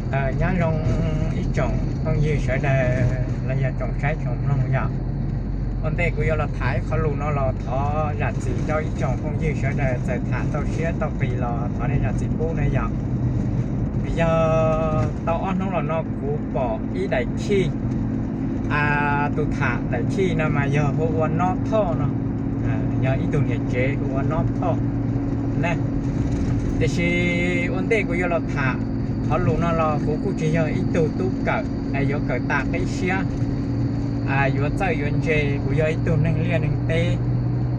Nyob zoo ib tsoom phooj ywg sawv daws los yog tsoom saib tsoom mloog yom. Ua ntej kuv yuav los tham ib qho lus no los thov zam txim rau ib tsoom phooj ywg sawv daws txawm tham tau siab tau qis los thov nej zam txim pub na yom. Vim yog tau ob hnub los no kuv pom ib daim chij, tus tham daim chij no mas yog hu ua Nob Thoj no, yog ib tug niam tsev hu ua Nob Thoj na. Tiam sis ua ntej kuv yuav los tham qhov lus no los kuv kuj tsis yog ib tug tub kawm es yuav kawm tas qib siab, yuav txawj yuav ntse. Kuv yog ib tug neeg liaj neeg teb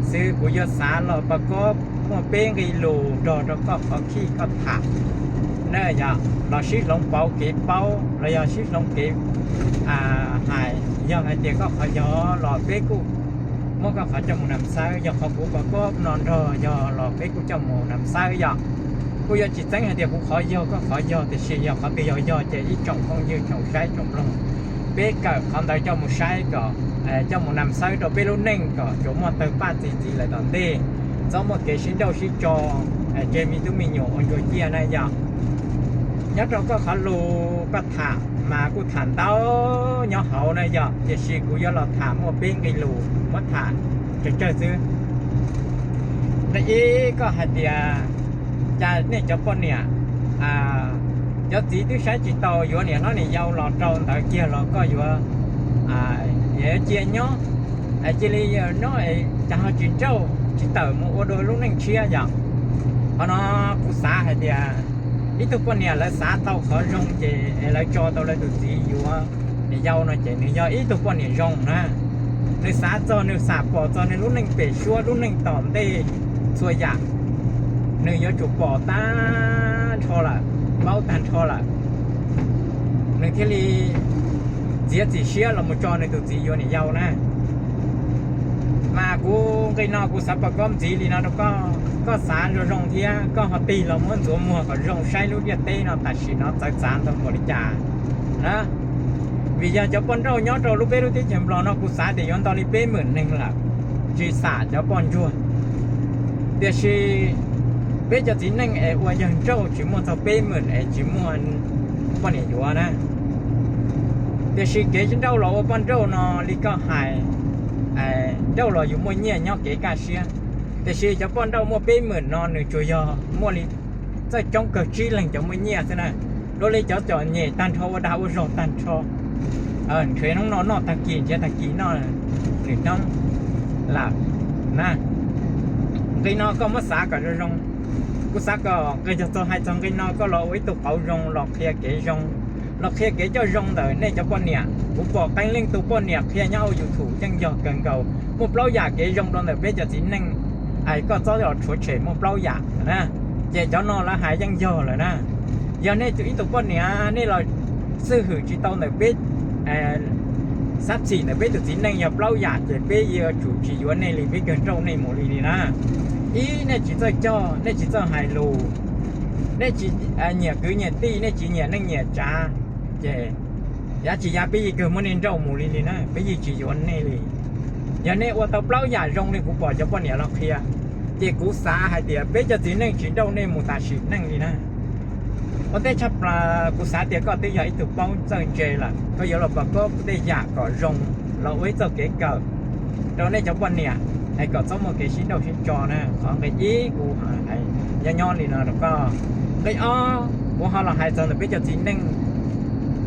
xwb, kuv yuav xav los pas kob muaj peb nqe lus nrog rau koj qhov khij koj tham na yom, los sib hloov pauv kev paub los yog sib hloov kev hais. Yog hais tias koj qhov yog los peb kuj muab koj qhov coj mus nam xawb, yog qhov kuv pas kob no nrog yog los peb kuj coj mus nam xawb yom. Kuj yuav tsis txeeb hais tias kuv qhov yog koj qhov yog, tiam sis yog qhov twg yog yog ces ib tsoom phooj ywg tsoom saib tsoom mloog, peb kawm qhov ntawd coj mus saib kom, coj mus nam xawb rau peb lub neej kom tsuas muaj tawg paj txi ntxiv lawm tom ntej, txhob muaj kev sib nrauj sib tso, tseg me tub me nyuam ua ntsuag ciaj na yom. Nyob rau koj qhov lus koj tham mas kuj tham ntau nyob hauv na yom, tiam sis kuv yuav los tham muaj peb nqe lus muab tham tsawg tsawg xwb. Nqe ib, koj hais tias cas nej cov poj niam, cov txiv twb saib tsis tau yuav niam hlob niam yau los rau ntawd kiag los koj yuav cia nyob, cia li nyob cas ho tsis nrauj tsis tawm mus ua dua lub neej tshiab yom. Qhov no kuv xav hais tias ib tug poj niam lawv xav tau qhov zoo ces lawv tso tau lawv tus txiv yuav niam yau no ces nws yog ib tug poj niam zoo na. Nws xav txog, nws xam pom txog nws lub neej pem suab, lub neej tom ntej txhua yam, nws yuav tsum pom tag nrho lawm, paub tag nrho lawm, nws thiaj li txiav txim siab los mus tso nws tus txiv yuav niam yau na. Mas kuv nqe no kuv xav pas kob ntxiv li no rau koj, koj xav zoo zoo thiab koj ho tig los muab ntxuav muag kom zoo saib lub ntiaj teb no tam sim no txawv txav ntau npaum li cas na. Vim yog cov poj nrauj nyob rau lub peb lub teb chaws Nplog no kuv xav tias yuav nto li peb hmos neeg lawm, tsis xam cov poj ntsuag. Tiam sis peb cov txiv neej es ua yawg nrauj tsis muaj txog peb hmos es tsis muaj poj niam yuav na. Tiam sis kev nrauj los ua poj nrauj no li koj hais, nrauj los yus muaj nyiaj nyob kev kaj siab. Tiam sis cov poj nrauj muaj peb hmos no nws tsuas yog muaj li txawj coob kawg tsib leeg cov muaj nyiaj xwb na. Dua li cov txom nyem tag nrho ua dag ua zog tag nrho, nrhiav hnub no noj tag kis, nrhiav tag kis noj nws hnub lawm na. Nqe no koj muab xav kom zoo zoo. Kuv xav kom nqe yog txog hais txog nqe no koj los ua ib tug qauv zoo los qhia kev zoo, los qhia kev coj zoo ntawm nej cov poj niam. Kuv pom qee leej tus poj niam qhia nyob hauv YouTube yeej yog kawg nkaus, muaj plaub yam kev zoo rau ntawm peb cov txiv neej, es koj txhob los rhuav tshem muaj plaub yam na. Ces cov no lawv hais yeej yog lawm na. Yog nej ib tug poj niam nej los xwb hwm tsis tau ntawm peb, xab txhim ntawm peb tus txiv neej yog plaub yam ces peb yuav tsum tsis yuav nej li, peb kawg nrauj nej mus li li na. Ib, nej tsis txawj coj, nej tsis txawj hais lus, nej tsis nyiam kwv nyiam tij, nej tsis nyiam neej nyiam tsav, ces yav tsis yav peb yeej kawg muab nej nrauj mus li li na, peb yeej tsis yuav nej li. Yog nej ua tau plaub yam zoo li kuv pom cov poj niam los qhia, ces kuv xav hais tias peb cov txiv neej tsis nrauj nej mus tam sim neej li na. Ua ntej tshaj plaws kuv xav tias koj twb yog ib tug paub txawj ntse lawm, koj yuav los pom koj tej yam kom zoo, los ua ib txoj kev kawm rau nej cov poj niam, es kom txhob muaj kev sib nrauj sib tso na. Qhov nqe ib kuv nyob nyob li no rau koj. Nqe ob, kuv ho los hais txog ntawm peb cov txiv neej.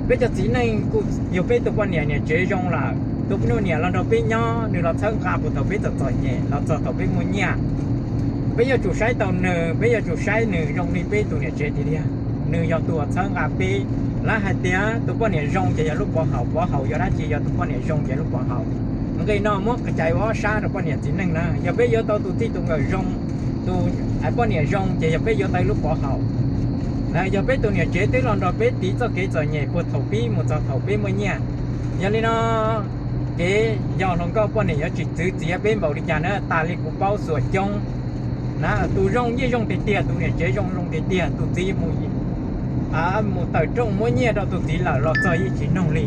Peb cov txiv neej kuj yog peb tus poj niam niam tsev zoo lawm, tus poj niam los nrog peb nyob, nws los txhawb nqa puag thaum peb txom txom nyem los txog thaum peb muaj nyiaj. Peb yuav tsum saib tau nws, peb yuav tsum saib nws zoo li peb tus niam tsev tiag tiag. Nws yog tus uas txhawb nqa peb. Lawv hais tias tus poj niam zoo ces yog lub pov haum, pov haum yog dab tsi? Yog tus poj niam zoo ces lub pov haum. Nqe no muab cais ua ob sab rau poj niam txiv neej na. Yog peb yuav tau tus txij tus nkawm zoo, tus poj niam zoo ces yog peb yuav tau lub pov haum. Yog peb tus niam tsev twb los nrog peb tiv txoj kev txom nyem puag thaum pib mus txog thaum peb muaj nyiaj. Yog li no, kev yog hluas nkauj poj niam yuav tsis txwv txiav peb npaum li cas na. Tas li kuv paub xuas coob na, tus zoo yeej zoo tiag tiag, tus niam tsev zoo zoo tiag tiag, tus txiv mus tawm rooj muab nyiaj rau tus txiv lawm los txog yeej tsis noog li.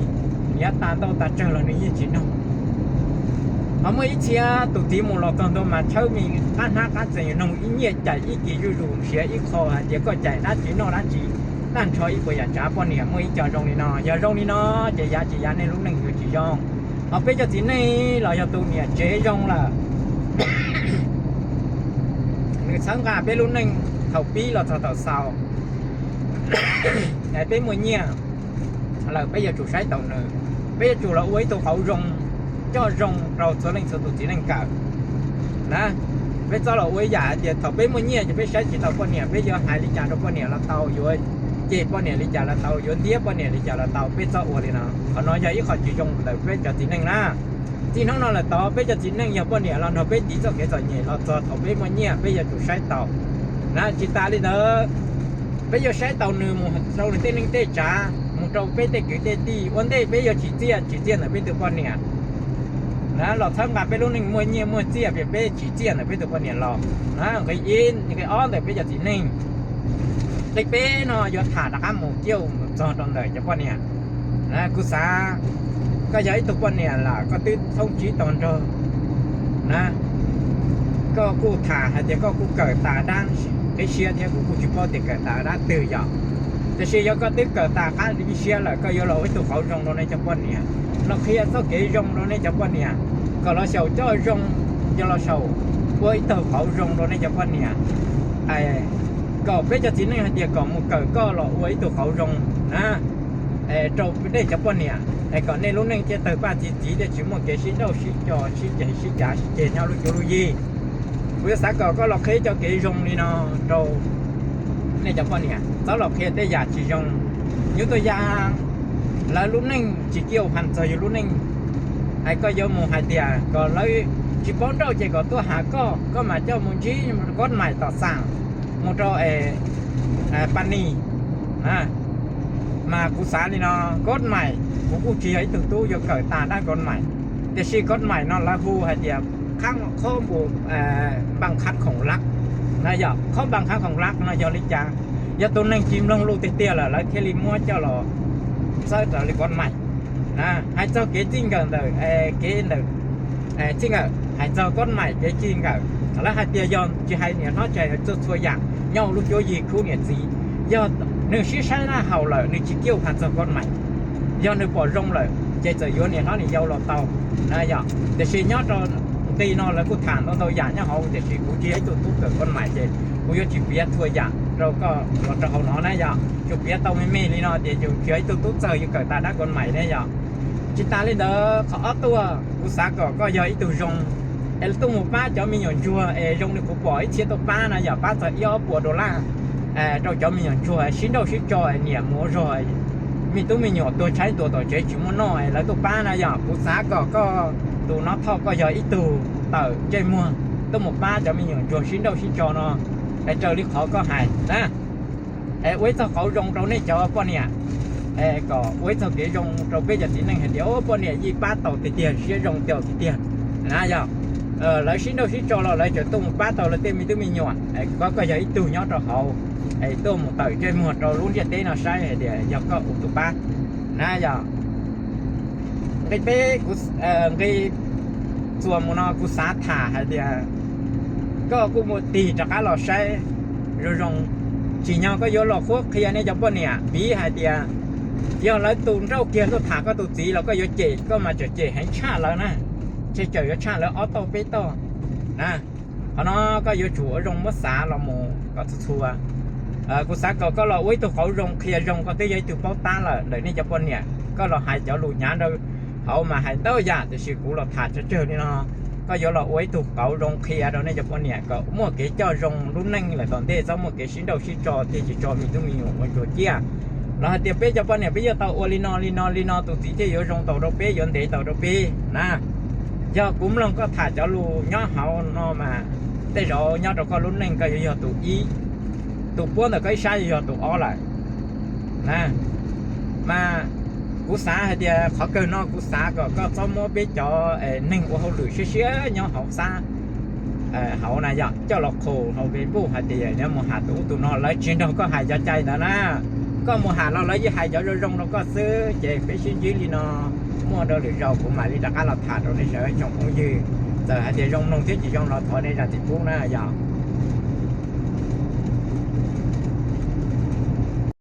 Nws yuav tas ntau tas tsawg los nws yeej tsis noog. Ho muaj ib txhia tus txiv mus los txog ntua mas tshawb me qab hnab qab txee, noog ib nyiaj cais ib kis zuj zus, nrhiav ib qho hais tias koj cais dab tsi noj dab tsi. tag nrho ib puas yam tsav poj niam muaj ib co zoo li no. Yog zoo li no ces yav tsis yav nej lub neej yuav tsis zoo. Ho peb cov txiv neej los yog tus niam tsev zoo lawm, nws txhawb nqa peb lub neej thaum pib los txog thaum xaus. Peb muaj nyiaj lawm peb yuav tsum saib taus nws, peb yuav tsum los ua ib tug qauv zoo, coj zoo rau txhua leej txhua tus txiv neej kawm na. Peb txhob los ua ib yam hais tias thaum peb muaj nyiaj ces peb saib tsis taus poj niam, peb yuav hais li cas rau poj niam los tau, yuav cem poj niam li cas los tau, yuav ntiab poj niam li cas los tau, peb txhob ua li no. Qhov no yog ib qho tsis zoo ntawm peb cov txiv neej na. Txij hnub no lawm tod peb cov txiv neej yog poj niam los nrog peb tiv txoj kev txom nyem los txog thaum peb muaj nyiaj peb yuav tsum saib taus na. Tsis tas li ntawd, peb yuav saib taus nws mus rau nws tej neej tej tsav, mus rau peb tej kwv tej tij. Ua ntej peb yuav tsim txiaj, tsim txiaj ntawm peb tus poj niam na, los txhawb nqa peb lub neej muaj nyiaj muaj txiaj, peb tsim txiaj ntawm peb tus poj niam los na. Nqe ib, nqe ob ntawm peb cov txiv neej. Nqe peb no yuav tham rov qab mus ciaj mus txog rau ntawm cov poj niam. Kuv xav koj yog ib tug poj niam lawm koj twb thoob tsib to nrog na, koj kuj tham hais tias koj kuj kawm tas dab qib siab thiab, kuv kuj tsis paub tias kawm tas dab twg yom. Tiam sis yog koj twb kawm tas qab qib siab lawm koj yuav los ua ib tug qauv zoo rau nej cov poj niam, los qhia txoj kev zoo rau nej cov poj niam, kom los xyaum coj zoo, yog los xyaum ua ib tug qauv zoo rau nej cov poj niam, kom peb cov txiv neej hais tias kom mus kawm koj los ua ib tug qauv zoo na, rau nej cov poj niam, es kom nej lub neej thiaj tawg paj txi txiv, thiaj tsis muaj kev sib nrauj sib co sib ceg sib cav sib ceg nyob lub cuab lub yig. Kuv yuav xav kom koj los qhia cov kev zoo li no rau nej cov poj niam, txhob los qhia tej yam tsis zoo. Nyuj tuaj ya lawv lub neej tsis kiaj u phas txog yus lub neej. Es koj yuav mus hais tias kom lawv tsis paub nrauj ces kom tuaj has koj, koj mam coj mus ntsib koj maim tom xam, mus rau es pa nis. Mas kuv xav li no, koj maim, kuv kuj tsis yog ib tug tub yuav kawm tas dab koj maim, tiam sis koj maim no lawv hu hais tias qhab qhob npus npaj qhab khoom lab na yom. Qhob npaj qhab khoom lab no yog li cas? Yog tus neeg tsis mloog lus tiag tiag lawm lawv thiaj li muab coj los txawb raws li koj maim. Hais txog kev txij nkawm ntawm kev ntawm txij nkawm, hais txog koj maim kev txij nkawm, lawv hais tias yog tsis hais niam hlob tsis hais txhua txhua yam nyob hauv lub cuab yig khub niam txiv, yog nws sib saib na haus lawm nws tsis kiaj u phas txog koj maim. Yog nws pom zoo lawm ces txawm yuav niam hlob niam yau los tau na yom. Tiam sis nyob rau nqi no lawv kuj tham ntau ntau yam nyob hauv, tiam sis kuv tsis yog ib tug tub kawm koj maim ces kuv yuav tsis piav txhua yam rau koj los rau hauv no na yom. Tsuas piav tau me me li no tias yus tsis yog ib tug tub txawg yuav kawm tas dab koj maim ne yom. Tsis tas li ntawd qhov ob tuaj kuv xav kom koj yog ib tug zoo es tuaj mus pab cov me nyuam ntsuag es zoo li kuv pom ib txhia tuaj pab na yom, pab txog ib ob puas dollar rau cov me nyuam ntsuag sib nrauj sib tso es niam mus ua zog, me tub me nyuam tuag tshaib tuag tom tsev tsis muaj noj es lawv tuaj pab na yom. Kuv xav kom koj tus no thoj koj yog ib tug tawm ntsej muag tuaj mus pab cov me nyuam ntsuag sib nrauj sib tso no es raws li qhov koj hais na. Es ua ib txog qauv zoo rau nej cov poj niam, es kom ua ib txog kev zoo rau peb cov txiv neej hais tias poj niam yeej pab tau tiag tiag, siab zoo tau tiag tiag na yom. Lawv sib nrauj sib tso los lawv tseem tuaj mus pab tau lawv tej me tub me nyuam, koj koj yog ib tug nyob rau hauv es tuaj mus tawm ntsej muag rau lub ntiaj teb no saib hais tias yog koj ua tus pab na yom. Nqe peb, nqe txuas mus no kuv xav tham hais tias koj kuj mus tig rov qab los saib zoo zoo, tsim nyog koj yuav los qhuab qhia nej cov poj niam piv hais tias yog lawv tus nrauj kiag tuaj tham koj tus txiv los koj yuav cem, koj mas tseem cem heev tshaj lawv na, tseem yuav tshaj lawv ob tauj peb tauj na. Qhov no koj yuav tsum ua zoo muab xav los mus kom txhua txhua. Kuv xav kom koj los ua ib tug qauv zoo qhia zoo, koj twb yog ib tug paub tab lawm ntawm nej cov poj niam, koj los hais cov lus hnyav rau hauv mas hais ntau yam, tiam sis kuv los tham tsawg tsawg li no, koj yuav los ua ib tug qauv zoo qhia rau nej cov poj niam kom muaj kev coj zoo lub neej lawm tom ntej, txhob muaj kev sib nrauj sib tso thiaj tsis tso me tub me nyuam ua ntsuag ciaj. Los hais tias peb cov poj niam peb yuav tau ua li no li no li no tus txiv thiaj yuav zoo tau rau peb, yuav ntev tau rau peb na. Yog kuv mloog koj tham cov lus nyob hauv no mas tej zaum nyob rau koj lub neej koj yuav yog tus ib, tus puab ntawm koj ib sab yuav yog tus ob lawm na. Mas kuv xav hais tias qhov kawg no kuv xav kom koj txhob muab peb cov neeg ua hauj lwm siab siab nyob hauv xab hauv na yom, coj los qhuas hauv Facebook hais tias yuav mus ham tus ub tus no, lawv tsis nrog koj hais cov cai ntawd na. Koj mus ham los lawv yeej hais cov zoo zoo rau koj xwb, ces peb sib ntsib li no, muaj rau lwm zaus kuv mam li rov qab los tham rau nej sawv tsoom phooj ywg. Txawm hais tias zoo mloog thiab tsis zoo los thov nej zam txim pub na yom.